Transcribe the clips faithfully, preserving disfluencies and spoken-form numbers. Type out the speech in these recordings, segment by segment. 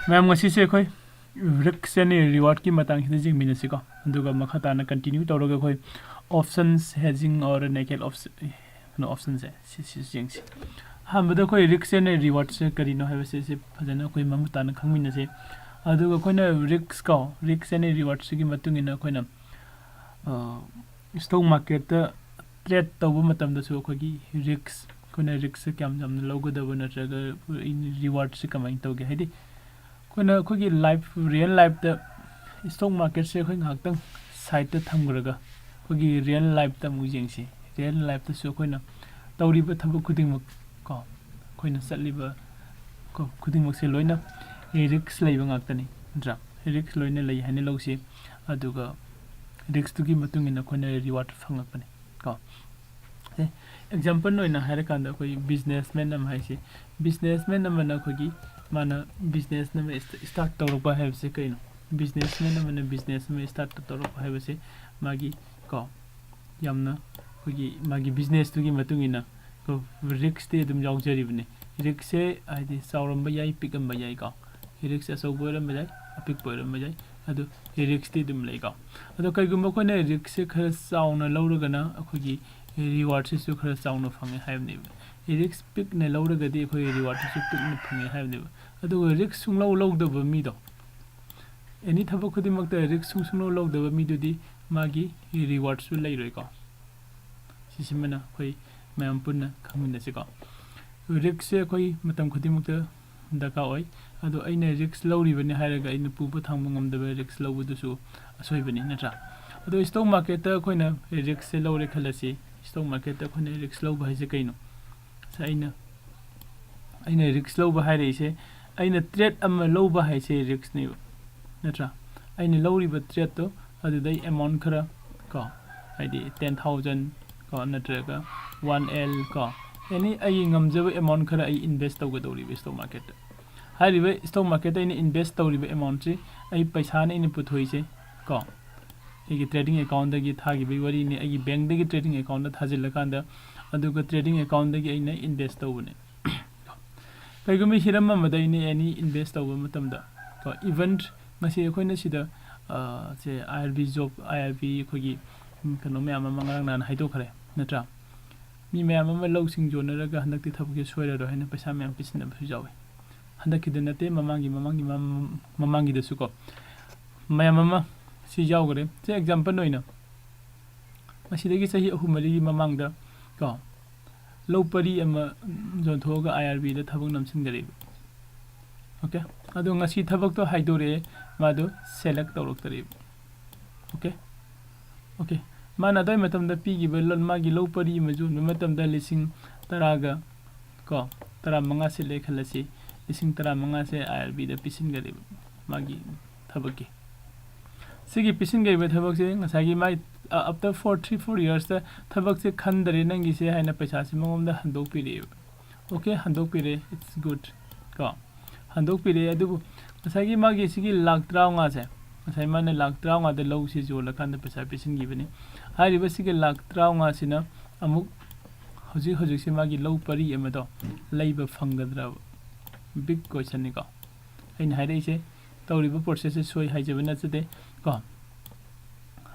ꯃꯌꯥꯝ, ꯉꯁꯤꯁꯦ ꯑꯩꯈꯣꯏ risk and rewardꯀꯤ ꯃꯇꯥꯡꯁꯤꯗ ꯌꯦꯡꯃꯤꯟꯅꯁꯤꯀꯣ꯫ ꯑꯗꯨꯒ ꯃꯈꯥ ꯇꯥꯅ continue ꯇꯧꯔꯒ ꯑꯩꯈꯣꯏ options hedging or naked option, ꯀꯩꯅꯣ, optionꯁꯦ ꯁꯤ, ꯁꯤꯁꯨ ꯌꯦꯡꯁꯤ꯫ ꯑꯍꯥꯟꯕꯗ ꯑꯩꯈꯣꯏ risk and rewardꯁꯦ ꯀꯔꯤꯅꯣ ꯍꯥꯏꯕꯁꯦ ꯁꯤ ꯐꯖꯅ ꯑꯩꯈꯣꯏ ꯃꯃꯨꯠ ꯇꯥꯅ ꯈꯪꯃꯤꯟꯅꯁꯤ꯫ ꯑꯗꯨꯒ ꯑꯩꯈꯣꯏꯅ risk ꯀꯣ, risk and rewardꯁꯤꯒꯤ ꯃꯇꯨꯡ ꯏꯟꯅ ꯑꯩꯈꯣꯏꯅ, ꯑ, stock marketꯇ trade ꯇꯧꯕ ꯃꯇꯝꯗꯁꯨ ꯑꯩꯈꯣꯏꯒꯤ risk, ꯑꯩꯈꯣꯏꯅ riskꯁꯦ ꯀꯌꯥꯝ ꯌꯥꯝꯅ ꯂꯧꯒꯗꯕ ꯅꯠꯇ꯭ꯔꯒ rewardꯁꯦ ꯀꯃꯥꯏꯅ ꯇꯧꯒꯦ? ꯍꯥꯏꯗꯤ ꯑꯩꯈꯣꯏꯅ ꯑꯩꯈꯣꯏꯒꯤ life, real lifeꯇ stock marketꯁꯦ ꯑꯩꯈꯣꯏ ꯉꯥꯏꯍꯥꯛꯇꯪ sideꯇ ꯊꯝꯈ꯭ꯔꯒ ꯑꯩꯈꯣꯏꯒꯤ real lifeꯇ ꯑꯃꯨꯛ ꯌꯦꯡꯁꯤ꯫ Real lifeꯇꯁꯨ ꯑꯩꯈꯣꯏꯅ ꯇꯧꯔꯤꯕ ꯊꯕꯛ ꯈꯨꯗꯤꯡꯃꯛ ꯀꯣ, ꯑꯩꯈꯣꯏꯅ ꯆꯠꯂꯤꯕ ꯀꯣ, ꯈꯨꯗꯤꯡꯃꯛꯁꯦ ꯂꯣꯏꯅ risk ꯂꯩꯕ ꯉꯥꯛꯇꯅꯤ, ꯅꯠꯇ꯭ꯔꯥ? Risk ꯂꯣꯏꯅ ꯂꯩ ꯍꯥꯏꯅ ꯂꯧꯁꯤ꯫ ꯑꯗꯨꯒ riskꯇꯨꯒꯤ ꯃꯇꯨꯡ ꯏꯟꯅ ꯑꯩꯈꯣꯏꯅ reward ꯐꯪꯉꯛꯄꯅꯤ ꯀꯣ꯫ ꯑꯦ, example ꯑꯣꯏꯅ ꯍꯥꯏꯔꯀꯥꯟꯗ ꯑꯩꯈꯣꯏ businessman ꯑꯃ ꯍꯥꯏꯁꯤ, businessman ꯑꯃꯅ ꯑꯩꯈꯣꯏꯒꯤ ꯃꯥꯅ business ꯑꯃ start ꯇꯧꯔꯛꯄ ꯍꯥꯏꯕꯁꯦ ꯀꯩꯅꯣ? Businessman ꯑꯃꯅ business ꯑꯃ start ꯇꯧꯔꯛꯄ ꯍꯥꯏꯕꯁꯦ ꯃꯥꯒꯤ ꯀꯣ, ꯌꯥꯝꯅ ꯑꯩꯈꯣꯏꯒꯤ ꯃꯥꯒꯤ businessꯇꯨꯒꯤ ꯃꯇꯨꯡ ꯏꯟꯅ ꯀꯣ, riskꯇꯤ ꯑꯗꯨꯝ ꯌꯥꯎꯖꯔꯤꯕꯅꯤ꯫ Riskꯁꯦ ꯍꯥꯏꯗꯤ ꯆꯥꯎꯔꯝꯕ ꯌꯥꯏ, ꯄꯤꯛꯑꯝꯕ ꯌꯥꯏ ꯀꯣ꯫ Risk ꯑꯆꯧꯕ ꯑꯣꯏꯔꯝꯕ ꯌꯥꯏ, ꯑꯄꯤꯛꯄ ꯑꯣꯏꯔꯝꯕ ꯌꯥꯏ, ꯑꯗꯨ riskꯇꯤ ꯑꯗꯨꯝ ꯂꯩꯀꯣ꯫ ꯑꯗꯣ ꯀꯩꯒꯨꯝꯕ ꯑꯩꯈꯣꯏꯅ riskꯁꯦ ꯈꯔ ꯆꯥꯎꯅ ꯂꯧꯔꯒꯅ ꯑꯩꯈꯣꯏꯒꯤ rewardꯁꯤꯁꯨ ꯈꯔ ꯆꯥꯎꯅ ꯐꯪꯉꯦ ꯍꯥꯏꯕꯅꯦꯕ꯫ Risk ꯄꯤꯛꯅ ꯂꯧꯔꯒꯗꯤ ꯑꯩꯈꯣꯏ rewardꯁꯤꯁꯨ ꯄꯤꯛꯅ ꯐꯪꯉꯦ ꯍꯥꯏꯕꯅꯦꯕ꯫ ꯑꯗꯨꯒ risk ꯁꯨꯡꯂꯧ ꯂꯧꯗꯕ ꯃꯤꯗꯣ, any ꯊꯕꯛ ꯈꯨꯗꯤꯡꯃꯛꯇ risk ꯁꯨꯡ ꯁꯨꯡꯂꯧ ꯂꯧꯗꯕ ꯃꯤꯗꯨꯗꯤ ꯃꯥꯒꯤ rewardꯁꯨ ꯂꯩꯔꯣꯏꯀꯣ꯫ ꯁꯤꯁꯤꯃꯅ ꯑꯩꯈꯣꯏ ꯃꯌꯥꯝ ꯄꯨꯟꯅ ꯈꯪꯃꯤꯟꯅꯁꯤꯀꯣ꯫ Riskꯁꯦ ꯑꯩꯈꯣꯏ ꯃꯇꯝ ꯈꯨꯗꯤꯡꯃꯛꯇ ꯗꯔꯀꯥꯔ ꯑꯣꯏ꯫ ꯑꯗꯣ ꯑꯩꯅ risk ꯂꯧꯔꯤꯕꯅꯤ ꯍꯥꯏꯔꯒ ꯑꯩꯅ ꯄꯨꯕ ꯊꯥꯡꯕ ꯉꯝꯗꯕ risk ꯂꯧꯕꯗꯨꯁꯨ ꯑꯁꯣꯏꯕꯅꯤ, ꯅꯠꯇ꯭ꯔꯥ? ꯑꯗꯣ stock marketꯇ ꯑꯩꯈꯣꯏꯅ riskꯁꯦ ꯂꯧꯔꯦ ꯈꯜꯂꯁꯤ꯫ Stock marketꯇ ꯑꯩꯈꯣꯏꯅ risk ꯂꯧꯕ ꯍꯥꯏꯁꯦ ꯀꯩꯅꯣ? ꯁꯦ ꯑꯩꯅ, ꯑꯩꯅ risk ꯂꯧꯕ ꯍꯥꯏꯔꯛꯏꯁꯦ, ꯑꯩꯅ trade ꯑꯃ ꯂꯧꯕ ꯍꯥꯏꯁꯦ riskꯅꯦꯕ, ꯅꯠꯇ꯭ꯔꯥ? ꯑꯩꯅ ꯂꯧꯔꯤꯕ tradeꯇꯣ ꯑꯗꯨꯗꯩ amount ꯈꯔ ꯀꯣ, ꯍꯥꯏꯗꯤ ten thousand ꯀꯣ, ꯅꯠꯇ꯭ꯔꯒ one L ꯀꯣ, any ꯑꯩ ꯉꯝꯖꯕ amount ꯈꯔ ꯑꯩ invest ꯇꯧꯒꯗꯧꯔꯤꯕ stock marketꯇ꯫ ꯍꯥꯏꯔꯤꯕ stock marketꯇ ꯑꯩꯅ invest ꯇꯧꯔꯤꯕ amountꯁꯤ ꯑꯩ ꯄꯩꯁꯥꯅ ꯑꯩꯅ ꯄꯨꯊꯣꯛꯏꯁꯦ ꯀꯣ, ꯑꯩꯒꯤ trading accountꯗꯒꯤ ꯊꯥꯈꯤꯕꯒꯤ ꯋꯥꯔꯤꯅꯤ, ꯑꯩꯒꯤ bankꯗꯒꯤ trading accountꯇ ꯊꯥꯖꯤꯜꯂꯀꯥꯟꯗ, ꯑꯗꯨꯒ trading accountꯗꯒꯤ ꯑꯩꯅ invest ꯇꯧꯕꯅꯦ꯫ ꯀꯩꯒꯨꯝꯕ ꯍꯤꯔꯝ ꯑꯃꯗ ꯑꯩꯅ ꯑꯦꯅꯤ ꯏꯟꯚꯦꯁ ꯇꯧꯕ ꯃꯇꯝꯗ ꯀꯣ, ꯏꯚꯟ ꯉꯁꯤ ꯑꯩꯈꯣꯏꯅ ꯁꯤꯗ ꯁꯦ ꯑꯥꯏ ꯑꯥꯔ ꯕꯤ ꯖꯣꯕ, ꯑꯥꯏ ꯑꯥꯔ ꯕꯤ ꯑꯩꯈꯣꯏꯒꯤ ꯀꯩꯅꯣ ꯃꯌꯥꯝ ꯑꯃ ꯉꯔꯥꯡ ꯅꯍꯥꯟ ꯍꯥꯏꯗꯣꯛꯈ꯭ꯔꯦ ꯅꯠꯇ꯭ꯔꯥ? ꯃꯤ ꯃꯌꯥꯝ ꯑꯃ ꯂꯧꯁꯤꯡ ꯌꯣꯟꯅꯔꯒ ꯍꯟꯗꯛꯇꯤ ꯊꯕꯛꯁꯦ ꯁꯣꯏꯔꯔꯣꯏ ꯍꯥꯏꯅ ꯄꯩꯁꯥ ꯃꯌꯥꯝ ꯄꯤꯁꯤꯟꯅꯕꯁꯨ ꯌꯥꯎꯋꯤ꯫ ꯍꯟꯗꯛꯀꯤꯗ ꯅꯠꯇꯦ, ꯃꯃꯥꯡꯒꯤ ꯃꯃꯥꯡꯒꯤ ꯃꯃꯥꯡꯒꯤꯗꯁꯨ ꯀꯣ, ꯃꯌꯥꯝ ꯑꯃ ꯁꯤ ꯌꯥꯎꯈ꯭ꯔꯦ꯫ ꯁꯤ ꯑꯦꯛꯖꯥꯝꯄꯜ ꯑꯣꯏꯅ ꯃꯁꯤꯗꯒꯤ ꯆꯍꯤ ꯑꯍꯨꯝ ꯃꯔꯤꯒꯤ ꯃꯃꯥꯡꯗ ꯀꯣ, ꯂꯧ ꯄꯔꯤ ꯑꯃ ꯌꯣꯟꯊꯣꯛꯑꯒ ꯑꯥꯏ ꯑꯥꯔ ꯕꯤꯗ ꯊꯕꯛ ꯅꯝꯁꯤꯟꯈꯔꯦꯕ꯫ ꯑꯣꯀꯦ, ꯑꯗꯣ ꯉꯁꯤ ꯊꯕꯛꯇꯣ ꯍꯥꯏꯗꯣꯔꯛꯑꯦ, ꯃꯥꯗꯣ ꯁꯦꯂꯦꯛ ꯇꯧꯔꯛꯇꯔꯦꯕ꯫ ꯑꯣꯀꯦ, ꯑꯣꯀꯦ, ꯃꯥꯅ ꯑꯗꯨꯋꯥꯏ ꯃꯇꯝꯗ ꯄꯤꯈꯤꯕ ꯂꯣꯟ, ꯃꯥꯒꯤ ꯂꯧ ꯄꯔꯤ ꯑꯃ ꯌꯣꯟꯕ ꯃꯇꯝꯗ ꯂꯤꯁꯤꯡ ꯇꯔꯥꯒ ꯀꯣ, ꯇꯔꯥꯃꯉꯥ ꯁꯤꯠꯂꯦ ꯈꯜꯂꯁꯤ, ꯂꯤꯁꯤꯡ ꯇꯔꯥꯃꯉꯥꯁꯦ ꯑꯥꯏ ꯑꯥꯔ ꯕꯤꯗ ꯄꯤꯁꯤꯟꯈꯔꯦꯕ ꯃꯥꯒꯤ ꯊꯕꯛꯀꯤ꯫ ꯁꯤꯒꯤ ꯄꯤꯁꯤꯟꯈ꯭ꯔꯤꯕ ꯊꯕꯛꯁꯦ ꯉꯁꯥꯏꯒꯤ ꯃꯥꯏ ꯑꯥꯐꯇꯔ ꯐꯣꯔ ꯊ꯭ꯔꯤ ꯐꯣꯔ ꯌꯔꯁꯇ ꯊꯕꯛꯁꯦ ꯈꯟꯗꯔꯦ ꯅꯪꯒꯤꯁꯦ ꯍꯥꯏꯅ ꯄꯩꯁꯥꯁꯦ ꯃꯉꯣꯟꯗ ꯍꯟꯗꯣꯛꯄꯤꯔꯛꯑꯦꯕ꯫ ꯑꯣꯀꯦ, ꯍꯟꯗꯣꯛꯄꯤꯔꯦ, ꯏꯠꯁ ꯒꯨꯗ ꯀꯣ, ꯍꯟꯗꯣꯛꯄꯤꯔꯦ꯫ ꯑꯗꯨꯕꯨ ꯉꯁꯥꯏꯒꯤ ꯃꯥꯒꯤ ꯁꯤꯒꯤ ꯂꯥꯛ ꯇꯔꯥꯃꯉꯥꯁꯦ, ꯉꯁꯥꯏ ꯃꯥꯅ ꯂꯥꯛ ꯇꯔꯥꯃꯉꯥꯗ ꯂꯧꯁꯤ ꯌꯣꯜꯂꯀꯥꯟꯗ ꯄꯩꯁꯥ ꯄꯤꯁꯤꯟꯈꯤꯕꯅꯤ꯫ ꯍꯥꯏꯔꯤꯕ ꯁꯤꯒꯤ ꯂꯥꯛ ꯇꯔꯥꯃꯉꯥꯁꯤꯅ ꯑꯃꯨꯛ ꯍꯧꯖꯤꯛ ꯍꯧꯖꯤꯛꯁꯦ ꯃꯥꯒꯤ ꯂꯧ ꯄꯔꯤ ꯑꯃꯗꯣ ꯂꯩꯕ ꯐꯪꯒꯗ꯭ꯔꯕ? ꯕꯤꯛ ꯀꯣꯏꯁꯟꯅꯤꯀꯣ꯫ ꯑꯩꯅ ꯍꯥꯏꯔꯛꯏꯁꯦ ꯇꯧꯔꯤꯕ ꯄ꯭ꯔꯣꯁꯦꯁꯁꯦ ꯁꯣꯏ ꯍꯥꯏꯖꯕ ꯅꯠꯆꯗꯦ ꯀꯣ꯫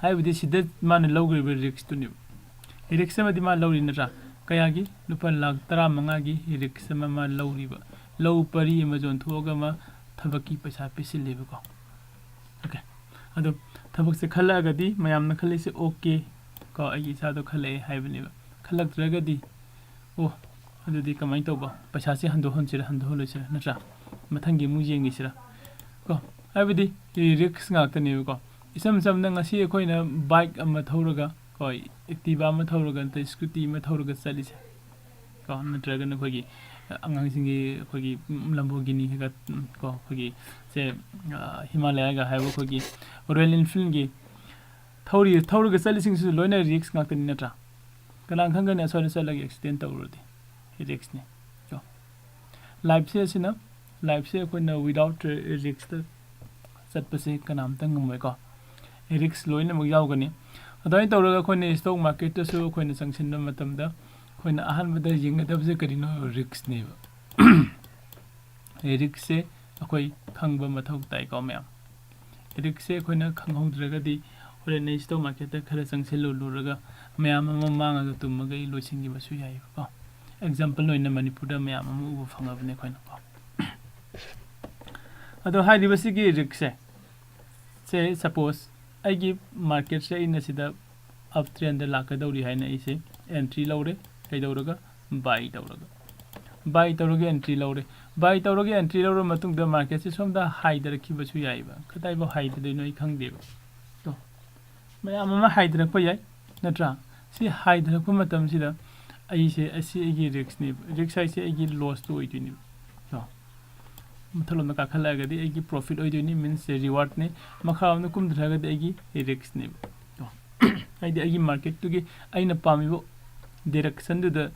ꯍꯥꯏꯕꯗꯤ ꯁꯤꯗ ꯃꯥꯅ ꯂꯧꯈ꯭ꯔꯤꯕ ꯔꯤꯛꯁꯇꯨꯅꯦꯕ꯫ ꯔꯤꯛꯁ ꯑꯃꯗꯤ ꯃꯥ ꯂꯧꯔꯤ ꯅꯠꯇ꯭ꯔꯥ? ꯀꯌꯥꯒꯤ? ꯂꯨꯄꯥ ꯂꯥꯛ ꯇꯔꯥꯃꯉꯥꯒꯤ ꯔꯤꯛꯁ ꯑꯃ ꯃꯥ ꯂꯧꯔꯤꯕ꯫ ꯂꯧ ꯄꯔꯤ ꯑꯃ ꯌꯣꯟꯊꯣꯛꯑꯒ ꯃꯥ ꯊꯕꯛꯀꯤ ꯄꯩꯁꯥ ꯄꯤꯁꯤꯜꯂꯦꯕꯀꯣ꯫ ꯑꯣꯀꯦ, ꯑꯗꯣ ꯊꯕꯛꯁꯦ ꯈꯜꯂꯛꯑꯒꯗꯤ ꯃꯌꯥꯝꯅ ꯈꯜꯂꯤꯁꯦ ꯑꯣꯀꯦ ꯀꯣ, ꯑꯩꯒꯤ ꯏꯆꯥꯗꯣ ꯈꯜꯂꯛꯑꯦ ꯍꯥꯏꯕꯅꯦꯕ꯫ ꯈꯜꯂꯛꯇ꯭ꯔꯒꯗꯤ ꯑꯣ, ꯑꯗꯨꯗꯤ ꯀꯃꯥꯏꯅ ꯇꯧꯕ? ꯄꯩꯁꯥꯁꯦ ꯍꯟꯗꯣꯛꯍꯟꯁꯤꯔ ꯍꯟꯗꯣꯛꯍꯜꯂꯣꯏꯁꯤꯔ ꯅꯠꯇ꯭ꯔꯥ? ꯃꯊꯪꯒꯤ ꯑꯃꯨꯛ ꯌꯦꯡꯈꯤꯁꯤꯔ ꯀꯣ? ꯍꯥꯏꯕꯗꯤ ꯔꯤꯛꯁ ꯉꯥꯛꯇꯅꯦꯕꯀꯣ꯫ ꯏꯆꯝ ꯆꯝꯅ ꯉꯁꯤ ꯑꯩꯈꯣꯏꯅ ꯕꯥꯏꯛ ꯑꯃ ꯊꯧꯔꯒ ꯀꯣ, ꯑꯦꯛꯇꯤꯚꯥ ꯑꯃ ꯊꯧꯔꯒ ꯅꯠꯇ꯭ꯔꯒ ꯁ꯭ꯀꯨꯇꯤ ꯑꯃ ꯊꯧꯔꯒ ꯆꯠꯂꯤꯁꯦ ꯀꯣ, ꯅꯠꯇ꯭ꯔꯒꯅ ꯑꯩꯈꯣꯏꯒꯤ ꯑꯉꯥꯡꯁꯤꯡꯒꯤ ꯑꯩꯈꯣꯏꯒꯤ ꯂꯝꯕꯣꯔꯒꯤꯅꯤ ꯀꯣ, ꯑꯩꯈꯣꯏꯒꯤ ꯁꯦ ꯍꯤꯃꯥꯂꯌꯥꯒ ꯍꯥꯏꯕ ꯑꯩꯈꯣꯏꯒꯤ ꯔꯣꯌꯦꯜ ꯏꯟꯐꯤꯜꯒꯤ ꯊꯧꯔꯤ ꯊꯧꯔꯒ ꯆꯠꯂꯤꯁꯤꯡꯁꯤꯁꯨ ꯂꯣꯏꯅ ꯔꯤꯛꯁ ꯉꯥꯛꯇꯅꯤ ꯅꯠꯇ꯭ꯔꯥ? ꯀꯅꯥ ꯈꯪꯒꯅꯤ ꯑꯁꯣꯏꯗ ꯆꯠꯂꯒ ꯑꯦꯛꯁꯤꯗꯦꯟ ꯇꯧꯔꯨꯔꯗꯤ? ꯔꯤꯛꯁꯅꯤ ꯀꯣ꯫ ꯂꯥꯏꯐꯁꯦ ꯑꯁꯤꯅ, ꯂꯥꯏꯐꯁꯦ ꯑꯩꯈꯣꯏꯅ ꯋꯤꯗꯥꯎꯠ ꯔꯤꯛꯁꯇ ꯆꯠꯄꯁꯦ ꯀꯅꯥꯝꯇ ꯉꯝꯃꯣꯏꯀꯣ꯫ ꯔꯤꯛꯁ ꯂꯣꯏꯅꯃꯛ ꯌꯥꯎꯒꯅꯤ꯫ ꯑꯗꯨꯃꯥꯏꯅ ꯇꯧꯔꯒ ꯑꯩꯈꯣꯏꯅ ꯁ꯭ꯇꯣꯛ ꯃꯥꯔꯀꯦꯠꯇꯁꯨ ꯑꯩꯈꯣꯏꯅ ꯆꯪꯁꯤꯟꯕ ꯃꯇꯝꯗ ꯑꯩꯈꯣꯏꯅ ꯑꯍꯥꯟꯕꯗ ꯌꯦꯡꯒꯗꯕꯁꯦ ꯀꯔꯤꯅꯣ? ꯔꯤꯛꯁꯅꯦꯕ꯫ ꯔꯤꯛꯁꯁꯦ ꯑꯩꯈꯣꯏ ꯈꯪꯕ ꯃꯊꯧ ꯇꯥꯏꯀꯣ ꯃꯌꯥꯝ꯫ ꯔꯤꯛꯁꯁꯦ ꯑꯩꯈꯣꯏꯅ ꯈꯪꯍꯧꯗ꯭ꯔꯒꯗꯤ ꯍꯣꯔꯦꯟ ꯑꯩ ꯁ꯭ꯇꯣꯛ ꯃꯥꯔꯀꯦꯠꯇ ꯈꯔ ꯆꯪꯁꯤꯜꯂꯨꯔꯒ ꯃꯌꯥꯝ ꯑꯃ ꯃꯥꯡꯉꯒ ꯇꯨꯝꯃꯒ ꯑꯩ ꯂꯣꯏꯁꯤꯟꯈꯤꯕꯁꯨ ꯌꯥꯏꯑꯕꯀꯣ꯫ ꯑꯦꯛꯖꯥꯝꯄꯜ ꯑꯣꯏꯅ ꯃꯅꯤꯄꯨꯔꯗ ꯃꯌꯥꯝ ꯑꯃ ꯎꯕ ꯐꯪꯉꯕꯅꯦ ꯑꯩꯈꯣꯏꯅꯀꯣ꯫ ꯑꯗꯣ ꯍꯥꯏꯔꯤꯕꯁꯤꯒꯤ ꯔꯤꯛꯁꯁꯦ, ꯁꯦ ꯁꯄꯣꯁ ꯑꯩꯒꯤ ꯃꯥꯔꯀꯦꯠꯁꯦ ꯑꯩꯅ ꯁꯤꯗ ꯑꯞ ꯇ꯭ꯔꯦꯟꯗ ꯂꯥꯛꯀꯗꯧꯔꯤ ꯍꯥꯏꯅ ꯑꯩꯁꯦ ꯑꯦꯟꯇ꯭ꯔꯤ ꯂꯧꯔꯦ꯫ ꯀꯩꯗꯧꯔꯒ? ꯕꯥꯏ ꯇꯧꯔꯒ꯫ ꯕꯥꯏ ꯇꯧꯔꯒ ꯑꯦꯟꯇ꯭ꯔꯤ ꯂꯧꯔꯦ꯫ ꯕꯥꯏ ꯇꯧꯔꯒ ꯑꯦꯟꯇ꯭ꯔꯤ ꯂꯧꯔꯕ ꯃꯇꯨꯡꯗ ꯃꯥꯔꯀꯦꯠꯁꯦ ꯁꯣꯝꯗ ꯍꯥꯏꯊꯔꯛꯈꯤꯕꯁꯨ ꯌꯥꯏꯑꯕ꯫ ꯀꯗꯥꯏꯐꯥꯎ ꯍꯥꯏꯊꯗꯣꯏꯅꯣ ꯑꯩ ꯈꯪꯗꯦꯕ꯫ ꯇꯣ, ꯃꯌꯥꯝ ꯑꯃ ꯍꯥꯏꯊꯔꯛꯄ ꯌꯥꯏ, ꯅꯠꯇ꯭ꯔꯥ? ꯁꯤ ꯍꯥꯏꯊꯔꯛꯄ ꯃꯇꯝꯁꯤꯗ ꯑꯩꯁꯦ, ꯑꯁꯤ ꯑꯩꯒꯤ ꯔꯤꯛꯁꯅꯦꯕ꯫ ꯔꯤꯛꯁ ꯍꯥꯏꯁꯦ ꯑꯩꯒꯤ ꯂꯣꯁꯇꯨ ꯑꯣꯏꯗꯣꯏꯅꯦꯕ꯫ ꯀꯣ? ꯃꯊꯛꯂꯣꯝꯗ ꯀꯥꯈꯠꯂꯛꯑꯒꯗꯤ ꯑꯩꯒꯤ ꯄ꯭ꯔꯣꯐꯤꯠ ꯑꯣꯏꯗꯣꯏꯅꯤ, ꯃꯤꯟꯁ ꯁꯦ ꯔꯤꯋꯥꯔꯗꯅꯤ꯫ ꯃꯈꯥꯔꯣꯝꯗ ꯀꯨꯝꯊꯔꯒꯗꯤ ꯑꯩꯒꯤ ꯔꯤꯛꯁꯅꯦꯕ꯫ ꯀꯣ? ꯍꯥꯏꯗꯤ ꯑꯩꯒꯤ ꯃꯥꯔꯀꯦꯠꯇꯨꯒꯤ ꯑꯩꯅ ꯄꯥꯝꯃꯤꯕ ꯗꯤꯔꯦꯛꯁꯟꯗꯨꯗ,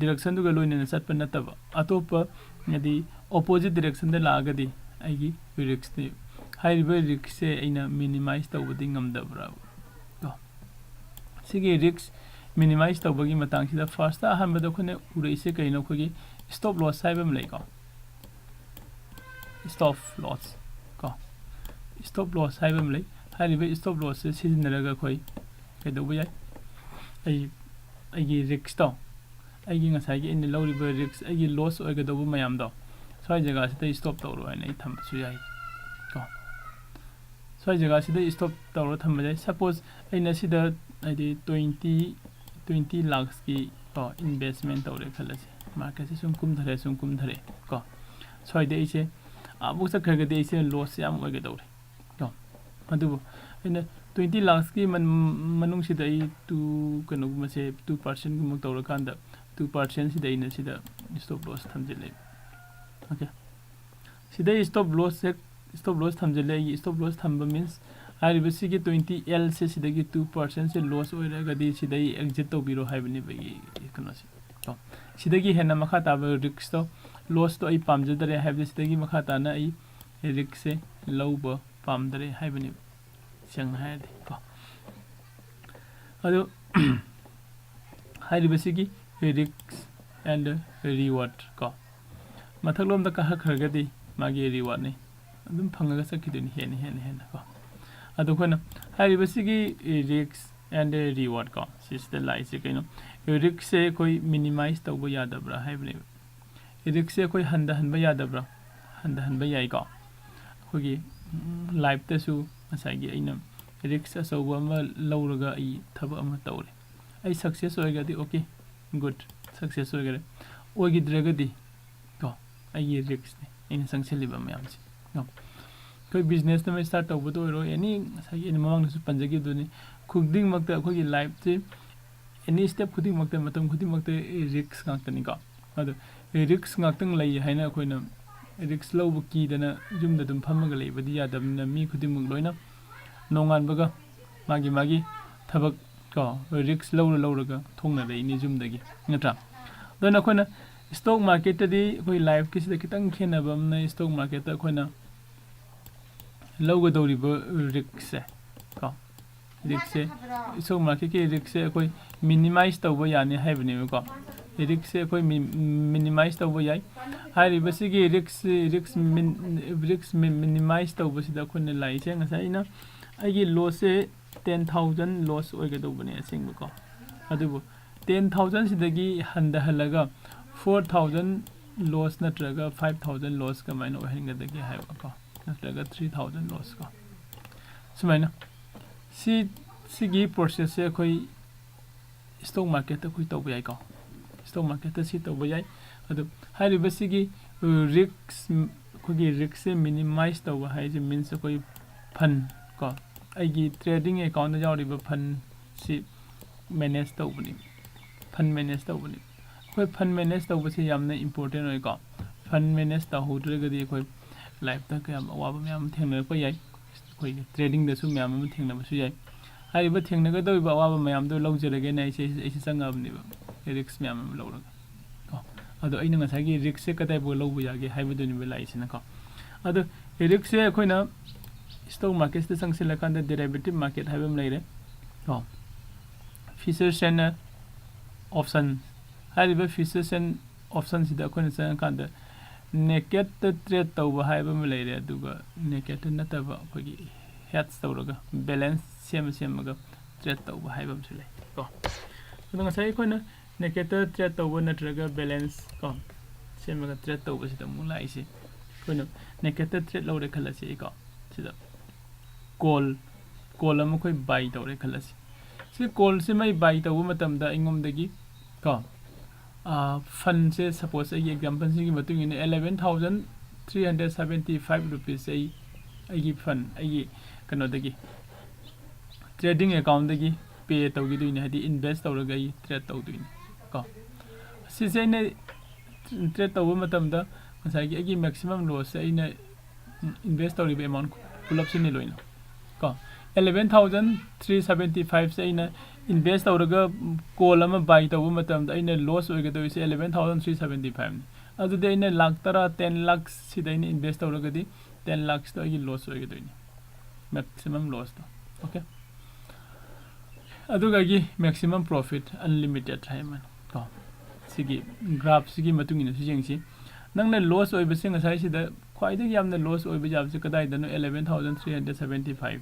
ꯗꯤꯔꯦꯛꯁꯟꯗꯨꯒ ꯂꯣꯏꯅꯅ ꯆꯠꯄ ꯅꯠꯇꯕ, ꯑꯇꯣꯞꯄ, ꯍꯥꯏꯗꯤ ꯑꯣꯄꯣꯖꯤꯠ ꯗꯤꯔꯦꯛꯁꯟꯗ ꯂꯥꯛꯑꯒꯗꯤ ꯑꯩꯒꯤ ꯔꯤꯛꯁꯅꯦꯕ꯫ ꯍꯥꯏꯔꯤꯕ ꯔꯤꯛꯁꯁꯦ ꯑꯩꯅ ꯃꯤꯅꯤꯃꯥꯏꯁ ꯇꯧꯕꯗꯤ ꯉꯝꯗꯕ꯭ꯔꯥꯕ? ꯀꯣ? ꯁꯤꯒꯤ ꯔꯤꯛꯁ ꯃꯤꯅꯤꯃꯥꯏꯁ ꯇꯧꯕꯒꯤ ꯃꯇꯥꯡꯁꯤꯗ ꯐꯥꯔꯁꯇ ꯑꯍꯥꯟꯕꯗ ꯑꯩꯈꯣꯏꯅ ꯎꯔꯛꯏꯁꯦ ꯀꯩꯅꯣ? ꯑꯩꯈꯣꯏꯒꯤ ꯁ꯭ꯇꯣꯞ ꯂꯣꯁ ꯍꯥꯏꯕ ꯑꯃ ꯂꯩꯀꯣ꯫ ꯁ꯭ꯇꯣꯞ ꯂꯣꯁ ꯀꯣ, ꯁ꯭ꯇꯣꯞ ꯂꯣꯁ ꯍꯥꯏꯕ ꯑꯃ ꯂꯩ꯫ ꯍꯥꯏꯔꯤꯕ ꯁ꯭ꯇꯣꯞ ꯂꯣꯁꯁꯦ ꯁꯤꯖꯤꯟꯅꯔꯒ ꯑꯩꯈꯣꯏ ꯀꯩꯗꯧꯕ ꯌꯥꯏ? ꯑꯩ, ꯑꯩꯒꯤ ꯔꯤꯛꯁꯇꯣ, ꯑꯩꯒꯤ ꯉꯁꯥꯏꯒꯤ ꯑꯩꯅ ꯂꯧꯔꯤꯕ ꯔꯤꯛꯁ, ꯑꯩꯒꯤ ꯂꯣꯁ ꯑꯣꯏꯒꯗꯧꯕ ꯃꯌꯥꯝꯗꯣ ꯁ꯭ꯋꯥꯏ ꯖꯒꯥꯁꯤꯗ ꯁ꯭ꯇꯣꯞ ꯇꯧꯔꯣ ꯍꯥꯏꯅ ꯑꯩ ꯊꯝꯕꯁꯨ ꯌꯥꯏ ꯀꯣ꯫ ꯁ꯭ꯋꯥꯏ ꯖꯒꯥꯁꯤꯗ ꯁ꯭ꯇꯣꯞ ꯇꯧꯔ ꯊꯝꯕ ꯌꯥꯏ꯫ ꯁꯄꯣꯁ ꯑꯩꯅ ꯁꯤꯗ, ꯍꯥꯏꯗꯤ, ꯇ꯭ꯋꯦꯟꯇꯤ, ꯇ꯭ꯋꯦꯟꯇꯤ ꯂꯥꯈꯁꯀꯤ ꯀꯣ, ꯏꯟꯚꯦꯁꯃꯦꯟ ꯇꯧꯔꯦ ꯈꯜꯂꯁꯦ꯫ ꯃꯥꯔꯀꯦꯠꯁꯦ ꯁꯨꯝ ꯀꯨꯝꯊꯔꯦ, ꯁꯨꯝ ꯀꯨꯝꯊꯔꯦ ꯀꯣ꯫ ꯁ꯭ꯋꯥꯏꯗ ꯑꯩꯁꯦ ꯑꯃꯨꯛ ꯆꯠꯈ꯭ꯔꯒꯗꯤ ꯑꯩꯁꯦ ꯂꯣꯁ ꯌꯥꯝ ꯑꯣꯏꯒꯗꯧꯔꯦ ꯀꯣ꯫ ꯑꯗꯨꯕꯨ ꯑꯩꯅ ꯇ꯭ꯋꯦꯟꯇꯤ ꯂꯥꯈꯁꯀꯤ ꯃꯅꯨꯡꯁꯤꯗ ꯑꯩ ꯇꯨ, ꯀꯩꯅꯣꯒꯨꯝꯕꯁꯦ, ꯇꯨ ꯄꯥꯔꯁꯦꯟꯒꯨꯝꯕ ꯇꯧꯔꯀꯥꯟꯗ ꯇꯨ ꯄꯥꯔꯁꯦꯟꯁꯤꯗ ꯑꯩꯅ ꯁꯤꯗ ꯁ꯭ꯇꯣꯞ ꯂꯣꯁ ꯊꯝꯖꯤꯜꯂꯦ꯫ ꯑꯣꯀꯦ, ꯁꯤꯗ ꯁ꯭ꯇꯣꯞ ꯂꯣꯁꯁꯦ, ꯁ꯭ꯇꯣꯞ ꯂꯣꯁ ꯊꯝꯖꯤꯜꯂꯦ꯫ ꯑꯩꯒꯤ ꯁ꯭ꯇꯣꯞ ꯂꯣꯁ ꯊꯝꯕ ꯃꯤꯟꯁ ꯍꯥꯏꯔꯤꯕ ꯁꯤꯒꯤ ꯇ꯭ꯋꯦꯟꯇꯤ ꯑꯦꯜꯁꯦ ꯁꯤꯗꯒꯤ ꯇꯨ ꯄꯥꯔꯁꯦꯟꯁꯦ ꯂꯣꯁ ꯑꯣꯏꯔꯒꯗꯤ ꯁꯤꯗ ꯑꯩ ꯑꯦꯛꯖꯤꯠ ꯇꯧꯕꯤꯔꯣ ꯍꯥꯏꯕꯅꯦꯕ ꯑꯩꯒꯤ ꯀꯩꯅꯣꯁꯦ꯫ ꯀꯣ, ꯁꯤꯗꯒꯤ ꯍꯦꯟꯅ ꯃꯈꯥ ꯇꯥꯕ ꯔꯤꯛꯁꯇꯣ, ꯂꯣꯁꯇꯣ ꯑꯩ ꯄꯥꯝꯖꯗꯔꯦ ꯍꯥꯏꯕꯗꯤ ꯁꯤꯗꯒꯤ ꯃꯈꯥ ꯇꯥꯅ ꯑꯩ ꯔꯤꯛꯁꯁꯦ ꯂꯧꯕ ꯄꯥꯝꯗꯔꯦ ꯍꯥꯏꯕꯅꯦꯕ꯫ ꯁꯦꯡꯅ ꯍꯥꯏꯔꯗꯤ ꯀꯣ꯫ ꯑꯗꯨ ꯍꯥꯏꯔꯤꯕꯁꯤꯒꯤ ꯔꯤꯛꯁ ꯑꯦꯟ ꯔꯤꯋꯥꯔꯗ ꯀꯣ, ꯃꯊꯛꯂꯣꯝꯗ ꯀꯥꯈꯠꯈ꯭ꯔꯒꯗꯤ ꯃꯥꯒꯤ ꯔꯤꯋꯥꯔꯗꯅꯤ ꯑꯗꯨꯝ ꯐꯪꯉꯒ ꯆꯠꯈꯤꯗꯣꯏꯅꯤ, ꯍꯦꯟꯅ ꯍꯦꯟꯅ ꯍꯦꯟꯅ ꯀꯣ꯫ ꯑꯗꯣ ꯑꯩꯈꯣꯏꯅ ꯍꯥꯏꯔꯤꯕꯁꯤꯒꯤ risk and reward ꯀꯣ, ꯁꯤꯁꯤꯗ ꯂꯥꯛꯏꯁꯦ ꯀꯩꯅꯣ? ꯔꯤꯛꯁꯁꯦ ꯑꯩꯈꯣꯏ ꯃꯤꯅꯤꯃꯥꯏꯁ ꯇꯧꯕ ꯌꯥꯗꯕ꯭ꯔꯥ ꯍꯥꯏꯕꯅꯦꯕ꯫ ꯔꯤꯛꯁꯁꯦ ꯑꯩꯈꯣꯏ ꯍꯟꯊꯍꯟꯕ ꯌꯥꯗꯕ꯭ꯔꯥ? ꯍꯟꯊꯍꯟꯕ ꯌꯥꯏꯀꯣ꯫ ꯑꯩꯈꯣꯏꯒꯤ ꯂꯥꯏꯐꯇꯁꯨ ꯉꯁꯥꯏꯒꯤ ꯑꯩꯅ ꯔꯤꯛꯁ ꯑꯆꯧꯕ ꯑꯃ ꯂꯧꯔꯒ ꯑꯩ ꯊꯕꯛ ꯑꯃ ꯇꯧꯔꯦ, ꯑꯩ ꯁꯛꯁꯦꯁ ꯑꯣꯏꯔꯒꯗꯤ okay, good, ꯁꯛꯁꯦꯁ ꯑꯣꯏꯈꯔꯦ꯫ ꯑꯣꯏꯈꯤꯗ꯭ꯔꯒꯗꯤ ꯀꯣ, ꯑꯩꯒꯤ ꯔꯤꯛꯁꯅꯤ ꯑꯩꯅ ꯆꯪꯁꯤꯜꯂꯤꯕ ꯃꯌꯥꯝꯁꯦ ꯀꯣ꯫ ꯑꯩꯈꯣꯏ ꯕꯤꯖꯤꯅꯦꯁ ꯑꯃ ꯁ꯭ꯇꯥꯔꯠ ꯇꯧꯕꯗ ꯑꯣꯏꯔꯣ, ꯑꯦꯅꯤ, ꯉꯁꯥꯏꯒꯤ ꯑꯩꯅ ꯃꯃꯥꯡꯗꯁꯨ ꯄꯟꯖꯈꯤꯕꯗꯨꯅꯤ, ꯈꯨꯗꯤꯡꯃꯛꯇ ꯑꯩꯈꯣꯏꯒꯤ ꯂꯥꯏꯐꯁꯦ ꯑꯦꯅꯤ ꯁ꯭ꯇꯦꯞ ꯈꯨꯗꯤꯡꯃꯛꯇ, ꯃꯇꯝ ꯈꯨꯗꯤꯡꯃꯛꯇ ꯔꯤꯛꯁ ꯉꯥꯛꯇꯅꯤꯀꯣ꯫ ꯑꯗꯣ ꯔꯤꯛꯁ ꯉꯥꯛꯇꯪ ꯂꯩ ꯍꯥꯏꯅ ꯑꯩꯈꯣꯏꯅ ꯔꯤꯛꯁ ꯂꯧꯕ ꯀꯤꯗꯅ ꯌꯨꯝꯗ ꯑꯗꯨꯝ ꯐꯝꯃꯒ ꯂꯩꯕꯗꯤ ꯌꯥꯗꯕꯅꯤꯅ, ꯃꯤ ꯈꯨꯗꯤꯡꯃꯛ ꯂꯣꯏꯅ ꯅꯣꯡꯉꯥꯟꯕꯒ ꯃꯥꯒꯤ ꯃꯥꯒꯤ ꯊꯕꯛ ꯀꯣ, ꯔꯤꯛꯁ ꯂꯧꯔ ꯂꯧꯔꯒ ꯊꯣꯛꯅꯔꯛꯏꯅꯤ ꯌꯨꯝꯗꯒꯤ, ꯅꯠꯇ꯭ꯔꯥ? ꯑꯗꯨꯅ ꯑꯩꯈꯣꯏꯅ ꯁ꯭ꯇꯣꯛ ꯃꯥꯔꯀꯦꯠꯇꯗꯤ ꯑꯩꯈꯣꯏ ꯂꯥꯏꯐꯀꯤꯁꯤꯗ ꯈꯤꯇꯪ ꯈꯦꯠꯅꯕ ꯑꯃꯅ, ꯁ꯭ꯇꯣꯛ ꯃꯥꯔꯀꯦꯠꯇ ꯑꯩꯈꯣꯏꯅ ꯂꯧꯒꯗꯧꯔꯤꯕ ꯔꯤꯛꯁꯁꯦ ꯀꯣ, ꯔꯤꯛꯁꯁꯦ, ꯁ꯭ꯇꯣꯛ ꯃꯥꯔꯀꯦꯠꯀꯤ ꯔꯤꯛꯁꯁꯦ ꯑꯩꯈꯣꯏ ꯃꯤꯅꯤꯃꯥꯏꯁ ꯇꯧꯕ ꯌꯥꯅꯤ ꯍꯥꯏꯕꯅꯦꯕꯀꯣ꯫ ꯔꯤꯛꯁꯁꯦ ꯑꯩꯈꯣꯏ ꯃꯤꯅꯤꯃꯥꯏꯁ ꯇꯧꯕ ꯌꯥꯏ꯫ ꯍꯥꯏꯔꯤꯕꯁꯤꯒꯤ ꯔꯤꯛꯁ, ꯔꯤꯛꯁ ꯔꯤꯛꯁ ꯃꯤꯅꯤꯃꯥꯏꯁ ꯇꯧꯕꯁꯤꯗ ꯑꯩꯈꯣꯏꯅ ꯂꯥꯛꯏꯁꯦ, ꯉꯁꯥꯏ ꯑꯩꯅ ꯑꯩꯒꯤ ꯂꯣꯁꯁꯦ ꯇꯦꯟ ꯊꯥꯎꯖꯟ ꯂꯣꯁ ꯑꯣꯏꯒꯗꯧꯕꯅꯦ ꯑꯁꯦꯡꯕꯀꯣ꯫ ꯑꯗꯨꯕꯨ ꯇꯦꯟ ꯊꯥꯎꯖꯟꯁꯤꯗꯒꯤ ꯍꯟꯊꯍꯜꯂꯒ ꯐꯣꯔ ꯊꯥꯎꯖꯟ ꯂꯣꯁ ꯅꯠꯇ꯭ꯔꯒ ꯐꯥꯏꯚ ꯊꯥꯎꯖꯟ ꯂꯣꯁ ꯀꯃꯥꯏꯅ ꯑꯣꯏꯍꯟꯒꯗꯒꯦ ꯍꯥꯏꯕꯀꯣ, ꯅꯠꯇ꯭ꯔꯒ ꯊ꯭ꯔꯤ ꯊꯥꯎꯖꯟ ꯂꯣꯁ ꯀꯣ꯫ ꯁꯨꯃꯥꯏꯅ ꯁꯤ, ꯁꯤꯒꯤ ꯄ꯭ꯔꯣꯁꯦꯁꯁꯦ ꯑꯩꯈꯣꯏ ꯁ꯭ꯇꯣꯛ ꯃꯥꯔꯀꯦꯠꯇ ꯑꯩꯈꯣꯏ ꯇꯧꯕ ꯌꯥꯏꯀꯣ꯫ ꯁ꯭ꯇꯣꯛ ꯃꯥꯔꯀꯦꯠꯇ ꯁꯤ ꯇꯧꯕ ꯌꯥꯏ꯫ ꯑꯗꯣ ꯍꯥꯏꯔꯤꯕꯁꯤꯒꯤ ꯔꯤꯛꯁ, ꯑꯩꯈꯣꯏꯒꯤ ꯔꯤꯛꯁꯁꯦ ꯃꯤꯅꯤꯃꯥꯏꯁ ꯇꯧꯕ ꯍꯥꯏꯁꯦ ꯃꯤꯟꯁ ꯑꯩꯈꯣꯏ ꯐꯟ ꯀꯣ, ꯑꯩꯒꯤ ꯇ꯭ꯔꯦꯗꯤꯡ ꯑꯦꯀꯥꯎꯟꯗ ꯌꯥꯎꯔꯤꯕ ꯐꯟꯁꯤ ꯃꯦꯅꯦꯖ ꯇꯧꯕꯅꯤ, ꯐꯟ ꯃꯦꯅꯦꯖ ꯇꯧꯕꯅꯤ꯫ ꯑꯩꯈꯣꯏ ꯐꯟ ꯃꯦꯅꯦꯖ ꯇꯧꯕꯁꯤ ꯌꯥꯝꯅ ꯏꯝꯄꯣꯔꯇꯦꯟ ꯑꯣꯏꯀꯣ꯫ ꯐꯟ ꯃꯦꯅꯦꯖ ꯇꯧꯍꯧꯗ꯭ꯔꯒꯗꯤ ꯑꯩꯈꯣꯏ ꯂꯥꯏꯐꯇ ꯀꯌꯥꯝ ꯑꯋꯥꯕ ꯃꯌꯥꯝ ꯑꯃ ꯊꯦꯡꯅꯔꯛꯄ ꯌꯥꯏ, ꯑꯩꯈꯣꯏꯒꯤ ꯇ꯭ꯔꯦꯗꯤꯡꯗꯁꯨ ꯃꯌꯥꯝ ꯑꯃ ꯊꯦꯡꯅꯕꯁꯨ ꯌꯥꯏ꯫ ꯍꯥꯏꯔꯤꯕ ꯊꯦꯡꯅꯒꯗꯧꯔꯤꯕ ꯑꯋꯥꯕ ꯃꯌꯥꯝꯗꯣ ꯂꯧꯖꯔꯒꯦꯅ ꯑꯩꯁꯦ, ꯑꯩꯁꯦ ꯆꯪꯉꯛꯑꯕꯅꯦꯕ, ꯔꯤꯛꯁ ꯃꯌꯥꯝ ꯑꯃ ꯂꯧꯔꯒ ꯀꯣ꯫ ꯑꯗꯣ ꯑꯩꯅ ꯉꯁꯥꯏꯒꯤ ꯔꯤꯛꯁꯁꯦ ꯀꯗꯥꯏꯐꯥꯎ ꯂꯧꯕ ꯌꯥꯒꯦ ꯍꯥꯏꯕꯗꯨꯅꯦꯕ ꯂꯥꯛꯏꯁꯤꯅꯀꯣ꯫ ꯑꯗꯣ ꯔꯤꯛꯁꯁꯦ ꯑꯩꯈꯣꯏꯅ ꯁ꯭ꯇꯣꯛ ꯃꯥꯔꯀꯦꯠꯁꯤꯗ ꯆꯪꯁꯤꯜꯂꯀꯥꯟꯗ derivative market ꯍꯥꯏꯕ ꯑꯃ ꯂꯩꯔꯦ ꯀꯣ, futures and option꯫ ꯍꯥꯏꯔꯤꯕ futures and optionꯁꯤꯗ ꯑꯩꯈꯣꯏꯅ ꯆꯪꯉꯀꯥꯟꯗ ꯅꯦꯀꯦꯠꯇ ꯇ꯭ꯔꯦꯠ ꯇꯧꯕ ꯍꯥꯏꯕ ꯑꯃ ꯂꯩꯔꯦ, ꯑꯗꯨꯒ ꯅꯦꯀꯦꯠꯇ ꯅꯠꯇꯕ ꯑꯩꯈꯣꯏꯒꯤ ꯍꯦꯗꯖ ꯇꯧꯔꯒ ꯕꯦꯂꯦꯟꯁ ꯁꯦꯝꯃ ꯁꯦꯝꯃꯒ ꯇ꯭ꯔꯦꯠ ꯇꯧꯕ ꯍꯥꯏꯕ ꯑꯃꯁꯨ ꯂꯩ ꯀꯣ꯫ ꯑꯗꯣ ꯉꯁꯥꯏ ꯑꯩꯈꯣꯏꯅ ꯅꯦꯀꯦꯠꯇ ꯇ꯭ꯔꯦꯠ ꯇꯧꯕ ꯅꯠꯇ꯭ꯔꯒ ꯕꯦꯂꯦꯟꯁ ꯀꯣ ꯁꯦꯝꯃꯒ ꯇ꯭ꯔꯦꯠ ꯇꯧꯕꯁꯤꯗ ꯑꯃꯨꯛ ꯂꯥꯛꯏꯁꯦ, ꯑꯩꯈꯣꯏꯅ ꯅꯦꯀꯦꯠꯇ ꯇ꯭ꯔꯦꯠ ꯂꯧꯔꯦ ꯈꯜꯂꯁꯤ ꯀꯣ, ꯁꯤꯗ ꯀꯣꯜ ꯀꯣꯜ ꯑꯃ ꯑꯩꯈꯣꯏ ꯕꯥꯏ ꯇꯧꯔꯦ ꯈꯜꯂꯁꯤ꯫ ꯁꯤ ꯀꯣꯜꯁꯤꯃ ꯑꯩ ꯕꯥꯏ ꯇꯧꯕ ꯃꯇꯝꯗ ꯑꯩꯉꯣꯟꯗꯒꯤ ꯀꯣ ꯐꯟꯁꯦ, ꯁꯄꯣꯁ ꯑꯩꯒꯤ ꯑꯦꯛꯖꯥꯝꯄꯜꯁꯤꯒꯤ ꯃꯇꯨꯡ ꯏꯟꯅ eleven thousand three hundred seventy five rupees ꯑꯩ ꯑꯩꯒꯤ ꯐꯟ, ꯑꯩꯒꯤ ꯀꯩꯅꯣꯗꯒꯤ, ꯇ꯭ꯔꯦꯗꯤꯡ ꯑꯦꯀꯥꯎꯟꯗꯒꯤ ꯄꯦ ꯇꯧꯈꯤꯗꯣꯏꯅꯦ, ꯍꯥꯏꯗꯤ ꯏꯟꯚꯦꯁ ꯇꯧꯔꯒ ꯑꯩ ꯇ꯭ꯔꯦꯠ ꯇꯧꯗꯣꯏꯅꯦ ꯀꯣ꯫ ꯁꯤꯁꯦ ꯑꯩꯅ ꯇ꯭ꯔꯦꯠ ꯇꯧꯕ ꯃꯇꯝꯗ ꯉꯁꯥꯏꯒꯤ ꯑꯩꯒꯤ ꯃꯦꯛꯁꯤꯃꯝ ꯂꯣꯁꯁꯦ ꯑꯩꯅ ꯏꯟꯚꯦꯁ ꯇꯧꯔꯤꯕ ꯑꯦꯃꯥꯎꯟ ꯄꯨꯂꯞꯁꯤꯅꯤ ꯂꯣꯏꯅ ꯀꯣ꯫ Eleven thousand three seventy fiveꯁꯦ ꯑꯩꯅ ꯏꯟꯚꯦꯁ ꯇꯧꯔꯒ ꯀꯣꯜ ꯑꯃ ꯕꯥꯏ ꯇꯧꯕ ꯃꯇꯝꯗ ꯑꯩꯅ ꯂꯣꯁ ꯑꯣꯏꯒꯗꯧꯔꯤꯁꯦ eleven thousand three seventy fiveꯅꯤ꯫ ꯑꯗꯨꯗꯤ ꯑꯩꯅ ꯂꯥꯛ ꯇꯔꯥ, ten lakhs ꯁꯤꯗ ꯑꯩꯅ ꯏꯟꯚꯦꯁ ꯇꯧꯔꯒꯗꯤ ten lakhsꯇꯣ ꯑꯩꯒꯤ ꯂꯣꯁ ꯑꯣꯏꯒꯗꯣꯏꯅꯤ, ꯃꯦꯛꯁꯤꯃꯝ ꯂꯣꯁꯇꯣ꯫ ꯑꯣꯀꯦ, ꯑꯗꯨꯒ ꯑꯩꯒꯤ ꯃꯦꯛꯁꯤꯃꯝ ꯄ꯭ꯔꯣꯐꯤꯠ ꯑꯟꯂꯤꯃꯤꯇꯦꯠ ꯍꯥꯏ ꯑꯃꯅꯤ ꯀꯣ꯫ ꯁꯤꯒꯤ ꯒ꯭ꯔꯥꯐꯁꯤꯒꯤ ꯃꯇꯨꯡ ꯏꯟꯅꯁꯨ ꯌꯦꯡꯁꯤ꯫ ꯅꯪꯅ ꯂꯣꯁ ꯑꯣꯏꯕꯁꯦ ꯉꯁꯥꯏ ꯁꯤꯗ ꯈ꯭ꯋꯥꯏꯗꯒꯤ ꯌꯥꯝꯅ ꯂꯣꯁ ꯑꯣꯏꯕ ꯌꯥꯕꯁꯦ ꯀꯗꯥꯏꯗꯅꯣ? Eleven thousand three hundred seventy five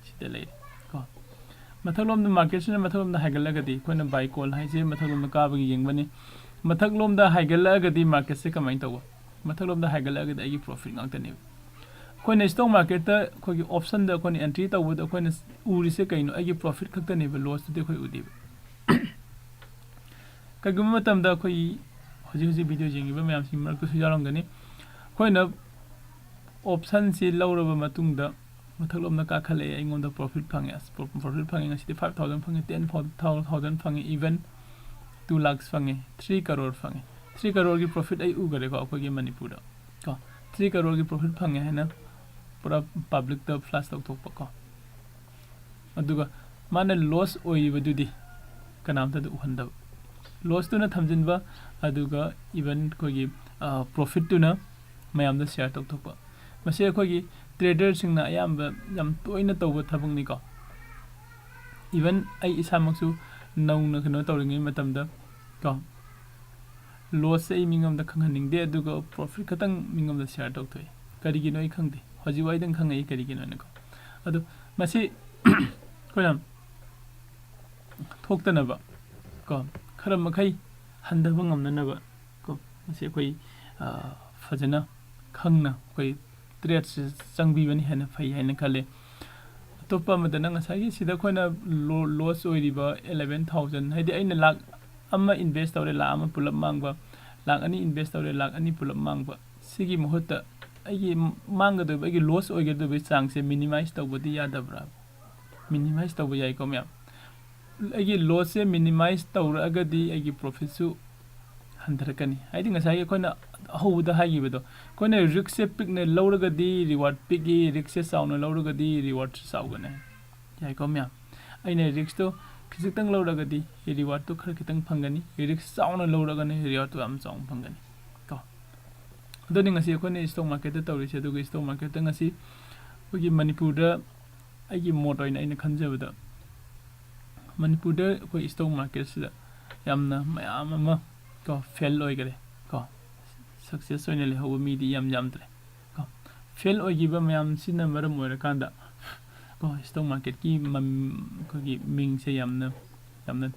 ꯁꯤꯗ ꯂꯩꯔꯦ ꯀꯣ꯫ ꯃꯊꯛꯂꯣꯝꯗ ꯃꯥꯔꯀꯦꯠꯁꯤꯅ ꯃꯊꯛꯂꯣꯝꯗ ꯍꯥꯏꯒꯠꯂꯒꯗꯤ, ꯑꯩꯈꯣꯏꯅ ꯕꯥꯏ ꯀꯣꯜ ꯍꯥꯏꯁꯦ ꯃꯊꯛꯂꯣꯝꯗ ꯀꯥꯕꯒꯤ ꯌꯦꯡꯕꯅꯤ꯫ ꯃꯊꯛꯂꯣꯝꯗ ꯍꯥꯏꯒꯠꯂꯛꯑꯒꯗꯤ ꯃꯥꯔꯀꯦꯠꯁꯦ ꯀꯃꯥꯏꯅ ꯇꯧꯕ? ꯃꯊꯛꯂꯣꯝꯗ ꯍꯥꯏꯒꯠꯂꯛꯑꯒꯗꯤ ꯑꯩꯒꯤ ꯄ꯭ꯔꯣꯐꯤꯠ ꯉꯥꯛꯇꯅꯦꯕ꯫ ꯑꯩꯈꯣꯏꯅ ꯁ꯭ꯇꯣꯛ ꯃꯥꯔꯀꯦꯠꯇ ꯑꯩꯈꯣꯏꯒꯤ ꯑꯣꯞꯁꯟꯗ ꯑꯩꯈꯣꯏꯅ ꯑꯦꯟꯇ꯭ꯔꯤ ꯇꯧꯕꯗ ꯑꯩꯈꯣꯏꯅ ꯎꯔꯤꯁꯦ ꯀꯩꯅꯣ? ꯑꯩꯒꯤ ꯄ꯭ꯔꯣꯐꯤꯠ ꯈꯛꯇꯅꯦꯕ, ꯂꯣꯁꯇꯨꯗꯤ ꯑꯩꯈꯣꯏ ꯎꯗꯦꯕ꯫ ꯀꯩꯒꯨꯝꯕ ꯃꯇꯝꯗ ꯑꯩꯈꯣꯏ ꯍꯧꯖꯤꯛ ꯍꯧꯖꯤꯛ ꯚꯤꯗꯤꯑꯣ ꯌꯦꯡꯉꯤꯕ ꯃꯌꯥꯝꯁꯤꯒꯤ ꯃꯔꯛꯇꯁꯨ ꯌꯥꯎꯔꯝꯒꯅꯤ, ꯑꯩꯈꯣꯏꯅ ꯑꯣꯞꯁꯟꯁꯤ ꯂꯧꯔꯕ ꯃꯇꯨꯡꯗ ꯃꯊꯛꯂꯣꯝꯗ ꯀꯥꯈꯠꯂꯛꯑꯦ, ꯑꯩꯉꯣꯟꯗ ꯄ꯭ꯔꯣꯐꯤꯠ ꯐꯪꯉꯦ꯫ ꯑꯁ, ꯄ꯭ꯔꯣ-, ꯄ꯭ꯔꯣꯐꯤꯠ ꯐꯪꯉꯦ, ꯉꯁꯤꯗꯤ five thousand ꯐꯪꯉꯦ, ten thousand ꯐꯪꯉꯦ, even two lakhs ꯐꯪꯉꯦ, three crore ꯐꯪꯉꯦ꯫ Three croreꯒꯤ ꯄ꯭ꯔꯣꯐꯤꯠ ꯑꯩ ꯎꯈꯔꯦꯀꯣ ꯑꯩꯈꯣꯏꯒꯤ ꯃꯅꯤꯄꯨꯔꯗ ꯀꯣ꯫ Three croreꯒꯤ ꯄ꯭ꯔꯣꯐꯤꯠ ꯐꯪꯉꯦ ꯍꯥꯏꯅ ꯄꯨꯔꯥ ꯄꯕ꯭ꯂꯤꯛꯇ ꯐ꯭ꯂꯥꯁ ꯇꯧꯊꯣꯛꯄ ꯀꯣ꯫ ꯑꯗꯨꯒ ꯃꯥꯅ ꯂꯣꯁ ꯑꯣꯏꯔꯤꯕꯗꯨꯗꯤ ꯀꯅꯥꯝꯇꯗ ꯎꯍꯟꯗꯕ, ꯂꯣꯁꯇꯨꯅ ꯊꯝꯖꯤꯟꯕ, ꯑꯗꯨꯒ even ꯑꯩꯈꯣꯏꯒꯤ, ꯑ, ꯄ꯭ꯔꯣꯐꯤꯠꯇꯨꯅ ꯃꯌꯥꯝꯗ ꯁꯤꯌꯔ ꯇꯧꯊꯣꯛꯄ꯫ ꯃꯁꯤ ꯑꯩꯈꯣꯏꯒꯤ ꯇ꯭ꯔꯦꯗꯔꯁꯤꯡꯅ ꯑꯌꯥꯝꯕ ꯌꯥꯝ ꯇꯣꯏꯅ ꯇꯧꯕ ꯊꯕꯛꯅꯤꯀꯣ꯫ Even ꯑꯩ ꯏꯁꯥꯃꯛꯁꯨ ꯅꯧꯅ ꯀꯩꯅꯣ ꯇꯧꯔꯤꯉꯩ ꯃꯇꯝꯗ ꯀꯣ, ꯂꯣꯁꯁꯦ ꯑꯩ ꯃꯤꯉꯣꯝꯗ ꯈꯪꯍꯟꯅꯤꯡꯗꯦ, ꯑꯗꯨꯒ ꯄ꯭ꯔꯣꯐꯤꯠ ꯈꯛꯇꯪ ꯃꯤꯉꯣꯝꯗ ꯁꯤꯌꯥꯔ ꯇꯧꯊꯣꯛꯏ꯫ ꯀꯔꯤꯒꯤꯅꯣ ꯑꯩ ꯈꯪꯗꯦ, ꯍꯧꯖꯤꯛ ꯋꯥꯏꯗꯪ ꯈꯪꯉꯛꯏ ꯀꯔꯤꯒꯤꯅꯣ ꯍꯥꯏꯅꯀꯣ꯫ ꯑꯗꯣ ꯃꯁꯤ ꯑꯩꯈꯣꯏꯅ ꯊꯣꯛꯇꯅꯕ ꯀꯣ, ꯈꯔ ꯃꯈꯩ ꯍꯟꯊꯕ ꯉꯝꯅꯅꯕ ꯀꯣ, ꯃꯁꯤ ꯑꯩꯈꯣꯏ ꯐꯖꯅ ꯈꯪꯅ ꯑꯩꯈꯣꯏ ꯇ꯭ꯔꯦꯠꯁꯦ ꯆꯪꯕꯤꯕꯅ ꯍꯦꯟꯅ ꯐꯩ ꯍꯥꯏꯅ ꯈꯜꯂꯦ꯫ ꯑꯇꯣꯞꯄ ꯑꯃꯗꯅ ꯉꯁꯥꯏꯒꯤ ꯁꯤꯗ ꯑꯩꯈꯣꯏꯅ ꯂꯣꯁ ꯑꯣꯏꯔꯤꯕ eleven thousand, ꯍꯥꯏꯗꯤ ꯑꯩꯅ ꯂꯥꯛ ꯑꯃ ꯏꯟꯚꯦꯁ ꯇꯧꯔꯦ, ꯂꯥꯛ ꯑꯃ ꯄꯨꯂꯞ ꯃꯥꯡꯕ, ꯂꯥꯛ ꯑꯅꯤ ꯏꯟꯚꯦꯁ ꯇꯧꯔꯦ, ꯂꯥꯛ ꯑꯅꯤ ꯄꯨꯂꯞ ꯃꯥꯡꯕ, ꯁꯤꯒꯤ ꯃꯍꯨꯠꯇ ꯑꯩꯒꯤ ꯃꯥꯡꯒꯗꯧꯔꯤꯕ, ꯑꯩꯒꯤ ꯂꯣꯁ ꯑꯣꯏꯒꯗꯧꯔꯤꯕꯒꯤ ꯆꯥꯡꯁꯦ ꯃꯤꯅꯤꯃꯥꯏꯁ ꯇꯧꯕꯗꯤ ꯌꯥꯗꯕ꯭ꯔꯥ? ꯃꯤꯅꯤꯃꯥꯏꯁ ꯇꯧꯕ ꯌꯥꯏꯀꯣ ꯃꯌꯥꯝ꯫ ꯑꯩꯒꯤ ꯂꯣꯁꯁꯦ ꯃꯤꯅꯤꯃꯥꯏꯁ ꯇꯧꯔꯛꯑꯒꯗꯤ ꯑꯩꯒꯤ ꯄ꯭ꯔꯣꯐꯤꯠꯁꯨ ꯍꯟꯊꯔꯛꯀꯅꯤ꯫ ꯍꯥꯏꯗꯤ ꯉꯁꯥꯏꯒꯤ ꯑꯩꯈꯣꯏꯅ ꯑꯍꯧꯕꯗ ꯍꯥꯏꯈꯤꯕꯗꯣ, ꯑꯩꯈꯣꯏꯅ ꯔꯤꯛꯁꯁꯦ ꯄꯤꯛꯅ ꯂꯧꯔꯒꯗꯤ ꯔꯤꯋꯥꯔꯗ ꯄꯤꯛꯏ, ꯔꯤꯛꯁꯁꯦ ꯆꯥꯎꯅ ꯂꯧꯔꯒꯗꯤ ꯔꯤꯋꯥꯔꯗꯁꯨ ꯆꯥꯎꯒꯅꯤ꯫ ꯌꯥꯏꯀꯣ ꯃꯌꯥꯝ? ꯑꯩꯅ ꯔꯤꯛꯁꯇꯣ ꯈꯤꯖꯤꯛꯇꯪ ꯂꯧꯔꯒꯗꯤ ꯔꯤꯋꯥꯔꯗꯇꯣ ꯈꯔ ꯈꯤꯇꯪ ꯐꯪꯒꯅꯤ, ꯔꯤꯛꯁ ꯆꯥꯎꯅ ꯂꯧꯔꯒꯅ ꯔꯤꯋꯥꯔꯗꯇꯣ ꯌꯥꯝ ꯆꯥꯎꯅ ꯐꯪꯒꯅꯤ ꯀꯣ꯫ ꯑꯗꯨꯅꯤ ꯉꯁꯤ ꯑꯩꯈꯣꯏꯅ ꯏꯁꯇꯣꯛ ꯃꯥꯔꯀꯦꯠꯇ ꯇꯧꯔꯤꯁꯦ꯫ ꯑꯗꯨꯒ ꯏꯁꯇꯣꯛ ꯃꯥꯔꯀꯦꯠꯇ ꯉꯁꯤ ꯑꯩꯈꯣꯏꯒꯤ ꯃꯅꯤꯄꯨꯔꯗ, ꯑꯩꯒꯤ ꯃꯣꯠ ꯑꯣꯏꯅ ꯑꯩꯅ ꯈꯟꯖꯕꯗ, ꯃꯅꯤꯄꯨꯔꯗ ꯑꯩꯈꯣꯏ ꯏꯁꯇꯣꯛ ꯃꯥꯔꯀꯦꯠꯁꯤꯗ ꯌꯥꯝꯅ ꯃꯌꯥꯝ ꯑꯃ ꯀꯣ ꯐꯦꯜ ꯑꯣꯏꯈꯔꯦ ꯀꯣ꯫ ꯁꯛꯁꯦꯁ ꯑꯣꯏꯅ ꯂꯩꯍꯧꯕ ꯃꯤꯗꯤ ꯌꯥꯝ ꯌꯥꯝꯗ꯭ꯔꯦ ꯀꯣ꯫ ꯐꯦꯜ ꯑꯣꯏꯈꯤꯕ ꯃꯌꯥꯝꯁꯤꯅ ꯃꯔꯝ ꯑꯣꯏꯔꯀꯥꯟꯗ ꯀꯣ ꯏꯁꯇꯣꯛ ꯃꯥꯔꯀꯦꯠꯀꯤ ꯃꯝ-, ꯑꯩꯈꯣꯏꯒꯤ ꯃꯤꯡꯁꯦ ꯌꯥꯝꯅ, ꯌꯥꯝꯅ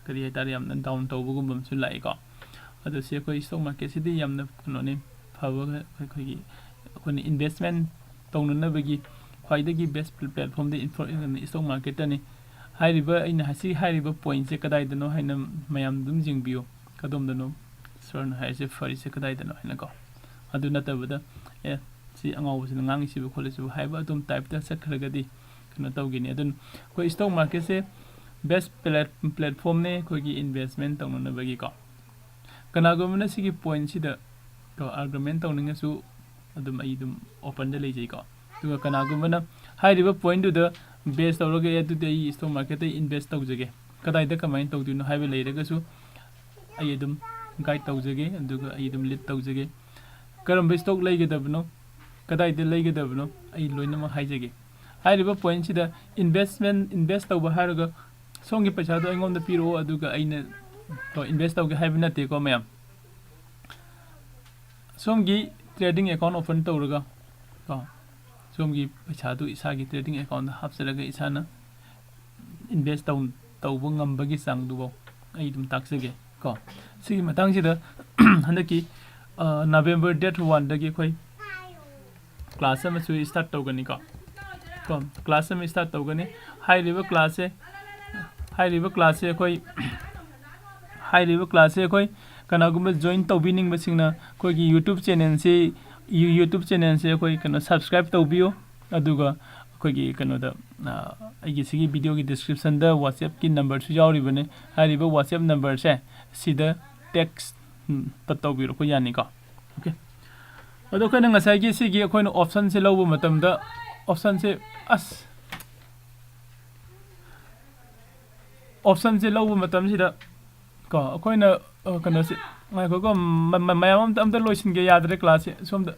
ꯀꯔꯤ ꯍꯥꯏꯇꯥꯔꯦ, ꯌꯥꯝꯅ ꯗꯥꯎꯟ ꯇꯧꯕꯒꯨꯝꯕ ꯑꯃꯁꯨ ꯂꯥꯛꯑꯦꯀꯣ꯫ ꯑꯗꯣ ꯁꯤ ꯑꯩꯈꯣꯏ ꯏꯁꯇꯣꯛ ꯃꯥꯔꯀꯦꯠꯁꯤꯗꯤ ꯌꯥꯝꯅ ꯀꯩꯅꯣꯅꯤ, ꯐꯕ ꯑꯩꯈꯣꯏꯒꯤ, ꯑꯩꯈꯣꯏꯅ ꯏꯟꯚꯦꯁꯃꯦꯟ ꯇꯧꯅꯅꯕꯒꯤ ꯈ꯭ꯋꯥꯏꯗꯒꯤ ꯕꯦꯁ ꯄ꯭ꯂꯦꯠꯐꯣꯝꯗꯤ ꯏꯟꯐꯣ-, ꯏꯁꯇꯣꯛ ꯃꯥꯔꯀꯦꯠꯇꯅꯤ꯫ ꯍꯥꯏꯔꯤꯕ, ꯑꯩꯅ ꯁꯤ ꯍꯥꯏꯔꯤꯕ ꯄꯣꯏꯟꯁꯦ ꯀꯗꯥꯏꯗꯅꯣ ꯍꯥꯏꯅ ꯃꯌꯥꯝ ꯑꯗꯨꯝ ꯌꯦꯡꯕꯤꯌꯨ, ꯀꯗꯣꯝꯗꯅꯣ ꯁꯥꯔꯅ ꯍꯥꯏꯔꯤꯁꯦ ꯐꯔꯤꯁꯦ ꯀꯗꯥꯏꯗꯅꯣ ꯍꯥꯏꯅꯀꯣ꯫ ꯑꯗꯨ ꯅꯠꯇꯕꯗ, ꯑꯦ, ꯁꯤ ꯑꯉꯥꯎꯕꯁꯤꯅ ꯉꯥꯡꯉꯤꯁꯤꯕꯨ ꯈꯣꯠꯂꯤꯁꯤꯕꯨ ꯍꯥꯏꯕ ꯑꯗꯨꯝ ꯇꯥꯏꯞꯇ ꯆꯠꯈ꯭ꯔꯒꯗꯤ ꯀꯩꯅꯣ ꯇꯧꯒꯅꯤ꯫ ꯑꯗꯨꯅ ꯑꯩꯈꯣꯏ ꯏꯁꯇꯣꯛ ꯃꯥꯔꯀꯦꯠꯁꯦ ꯕꯦꯁ ꯄ꯭ꯂꯦꯠ-, ꯄ꯭ꯂꯦꯠꯐꯣꯝꯅꯦ ꯑꯩꯈꯣꯏꯒꯤ ꯏꯟꯚꯦꯁꯃꯦꯟ ꯇꯧꯅꯅꯕꯒꯤꯀꯣ꯫ ꯀꯅꯥꯒꯨꯝꯕꯅ ꯁꯤꯒꯤ ꯄꯣꯏꯟꯁꯤꯗ ꯀꯣ ꯑꯥꯔꯒꯨꯃꯦꯟ ꯇꯧꯅꯤꯡꯉꯁꯨ ꯑꯗꯨꯝ ꯑꯩ ꯑꯗꯨꯝ ꯑꯣꯄꯟꯗ ꯂꯩꯖꯩꯀꯣ꯫ ꯑꯗꯨꯒ ꯀꯅꯥꯒꯨꯝꯕꯅ ꯍꯥꯏꯔꯤꯕ ꯄꯣꯏꯟꯗꯨꯗ ꯕꯦꯁ ꯇꯧꯔꯒ, "ꯑꯦ, ꯑꯗꯨꯗꯤ ꯑꯩ ꯏꯁꯇꯣꯛ ꯃꯥꯔꯀꯦꯠꯇ ꯏꯟꯚꯦꯁ ꯇꯧꯖꯒꯦ, ꯀꯗꯥꯏꯗ ꯀꯃꯥꯏꯅ ꯇꯧꯗꯣꯏꯅꯣ?" ꯍꯥꯏꯕ ꯂꯩꯔꯒꯁꯨ ꯑꯩ ꯑꯗꯨꯝ ꯒꯥꯏꯗ ꯇꯧꯖꯒꯦ, ꯑꯗꯨꯒ ꯑꯩ ꯑꯗꯨꯝ ꯂꯤꯗ ꯇꯧꯖꯒꯦ꯫ ꯀꯔꯝꯕ ꯏꯁꯇꯣꯛ ꯂꯩꯒꯗꯕꯅꯣ, ꯀꯗꯥꯏꯗ ꯂꯩꯒꯗꯕꯅꯣ, ꯑꯩ ꯂꯣꯏꯅꯃꯛ ꯍꯥꯏꯖꯒꯦ꯫ ꯍꯥꯏꯔꯤꯕ ꯄꯣꯏꯟꯁꯤꯗ ꯏꯟꯚꯦꯁꯃꯦꯟ, ꯏꯟꯚꯦꯁ ꯇꯧꯕ ꯍꯥꯏꯔꯒ ꯁꯣꯝꯒꯤ ꯄꯩꯁꯥꯗꯣ ꯑꯩꯉꯣꯟꯗ ꯄꯤꯔꯛꯑꯣ, ꯑꯗꯨꯒ ꯑꯩꯅ ꯀꯣ, invest ꯇꯧꯒꯦ ꯍꯥꯏꯕ ꯅꯠꯇꯦꯀꯣ ꯃꯌꯥꯝ꯫ ꯁꯣꯝꯒꯤ trading account open ꯇꯧꯔꯒ ꯀꯣ, ꯁꯣꯝꯒꯤ ꯄꯩꯁꯥꯗꯨ ꯏꯁꯥꯒꯤ trading account ꯍꯥꯞꯆꯔꯒ ꯏꯁꯥꯅ invest ꯇꯧ-, ꯇꯧꯕ ꯉꯝꯕꯒꯤ ꯆꯥꯡꯗꯨꯐꯥꯎ ꯑꯩ ꯑꯗꯨꯝ ꯇꯥꯛꯆꯒꯦ ꯀꯣ꯫ ꯁꯤꯒꯤ ꯃꯇꯥꯡꯁꯤꯗ ꯍꯟꯗꯛꯀꯤ, ꯑ, November date one ꯗꯒꯤ ꯑꯩꯈꯣꯏ class ꯑꯃꯁꯨ start ꯇꯧꯒꯅꯤꯀꯣ꯫ ꯀꯣ, class ꯑꯃ start ꯇꯧꯒꯅꯤ꯫ ꯍꯥꯏꯔꯤꯕ class ꯁꯦ, ꯍꯥꯏꯔꯤꯕ class ꯁꯦ ꯑꯩꯈꯣꯏ, ꯍꯥꯏꯔꯤꯕ class ꯁꯦ ꯑꯩꯈꯣꯏ ꯀꯅꯥꯒꯨꯝꯕ join ꯇꯧꯕꯤꯅꯤꯡꯕꯁꯤꯡꯅ ꯑꯩꯈꯣꯏꯒꯤ YouTube channel ꯁꯤ, You-, YouTube channel ꯁꯦ ꯑꯩꯈꯣꯏ ꯀꯩꯅꯣ subscribe ꯇꯧꯕꯤꯌꯨ꯫ ꯑꯗꯨꯒ ꯑꯩꯈꯣꯏꯒꯤ ꯀꯩꯅꯣꯗ, ꯑ, ꯑꯩꯒꯤ ꯁꯤꯒꯤ video ꯒꯤ description ꯗ WhatsApp ꯀꯤ number ꯁꯨ ꯌꯥꯎꯔꯤꯕꯅꯦ꯫ ꯍꯥꯏꯔꯤꯕ WhatsApp number ꯁꯦ ꯁꯤꯗ text, ꯎꯝ, ꯇ ꯇꯧꯕꯤꯔꯛꯄ ꯌꯥꯅꯤꯀꯣ꯫ OK꯫ ꯑꯗꯣ ꯑꯩꯈꯣꯏꯅ ꯉꯁꯥꯏꯒꯤ ꯁꯤꯒꯤ ꯑꯩꯈꯣꯏꯅ option ꯁꯦ ꯂꯧꯕ ꯃꯇꯝꯗ, option ꯁꯦ, ꯑꯁ, option ꯁꯦ ꯂꯧꯕ ꯃꯇꯝꯁꯤꯗ ꯀꯣ, ꯑꯩꯈꯣꯏꯅ, ꯑ, ꯀꯩꯅꯣꯁꯦ, ꯉꯥꯏꯈꯣꯀꯣ, ꯃ-, ꯃ-, ꯃꯌꯥꯝ ꯑꯝꯇ, ꯑꯝꯇ ꯂꯣꯏꯁꯤꯟꯒꯦ, ꯌꯥꯗ꯭ꯔꯦ class ꯁꯦ ꯁꯣꯝꯗ꯫